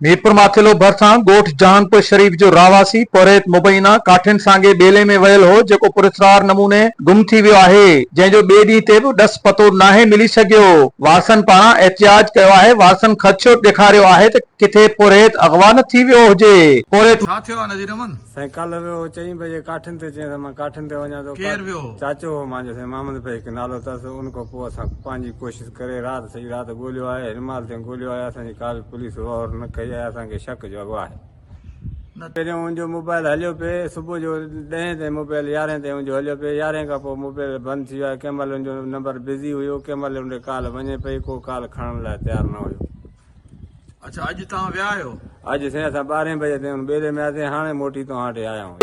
ميرپورماٿيلو ڀرسان ڳوٺ جهانپور شريف جو رهواسي پورهيت مبينا ڪاٺين سانگي ٻيلي ۾ ويل هو جيڪو پراسرار نموني گم ٿي ويو آهي جنهن جو ٻئي ڏينهن تي به ڏس پتو ناهي ملي سگهيو وارثن پاران احتجاج ڪيو آهي وارثن خدشو ڏيکاريو آهي ته ڪٿي پورهيت اغوا نه ٿي ويو هجي پورهيت ڇا ٿيو آ نذير احمد؟ سائين ڪالهه ويو هو چئين بجي ڪاٺين تي چيائين ته مان ڪاٺين تي وڃان ٿو ڪير ويو هو؟ چاچو هو مانجو سائين محمد فهيڪ نالو اٿس ان کان پوء اسان پنهنجي ڪوشش ڪري رات سڄي رات ڳوليو آهي هن مهل تائين ڳوليو آهي اسان جي ڪا به پوليس غور نه ڪئي آهي اسان کي شڪ جوڳو آهي. نه. پهريون ان جو موبائل هليو پئي صبح جو ڏهين تائين موبائل يارهين تائين ان جو هليو پئي يارهين کان پوء موبائل بند ٿي ويو آهي ڪنهن مهل ان جو نمبر بزي هيو ڪنهن مهل ان ڏي ڪال وڃي پئي ڪو ڪال کڻڻ لاء تيار نه هيو. اڇا اڄ توهان ويا آهيو؟ اڄ سائين اسان ٻارهين بجي تائين ان ٻيلي ۾ هئاسين هاڻي موٽي توهان وٽ آيا آهيون.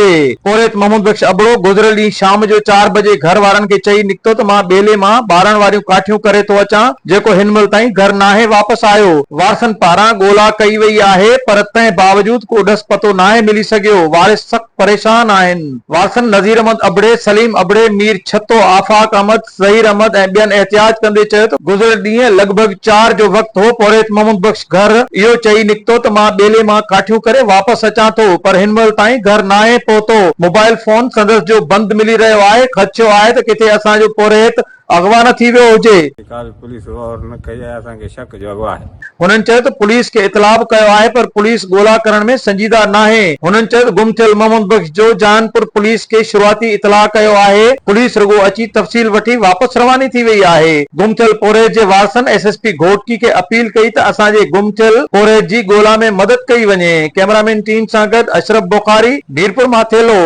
پورهيت محمد بخش ابڙو گذريل ڏينهن شام جو چار بجي گهر وارن کي چئي نڪتو ته مان ٻيلي مان ٻارڻ واريون ڪاٺيون ڪري ٿو اچان جيڪو هن مهل تائين گهر ناهي واپس آيو. وارثن پاران ڳولا ڪئي وئي آهي پر تنهن باوجود ڪو ڏس پتو ناهي ملي سگهيو وارث سخت پريشان آهن. وارثن نذير احمد ابڙي، سليم ابڙي، مير ڇتو، آفاق احمد، ظهير احمد ۽ ٻين احتجاج ڪندي چيو ته گذريل ڏينهن لڳ ڀڳ چار جو وقت هو پورهيت محمد بخش گهر اهو چئي نڪتو ته مان ٻيلي مان ڪاٺيون ڪري واپس اچان ٿو پر هن مهل تائين گهر ناهي پهتو موبائل فون سندس جو بند ملي رهيو آهي خدشو آهي ته ڪٿي اسان جو پورهيت اغوا نه ٿي ويو هجي. ڪا به پوليس غور نه ڪئي آهي اسان کي شڪ جوڳو آهي. هنن چيو ته پوليس کي اطلاع به ڪيو آهي پر پوليس ڳولا ڪرڻ ۾ سنجيده ناهي. هنن چيو ته گم ٿيل محمد بخش جو جهانپور پوليس کي شروعاتي اطلاع ڪيو آهي، پوليس رڳو اچي تفصيل وٺي واپس رواني ٿي وئي آهي. گم ٿيل پورهيت جي وارثن ايس ايس پي گهوٽڪي کي اپيل ڪئي ته اسان جي گم ٿيل پورهيت جي ڳولا ۾ مدد ڪئي وڃي. ڪئميرامين ٽيم سان گڏ اشرف بخاري، ميرپور ماٿيلو.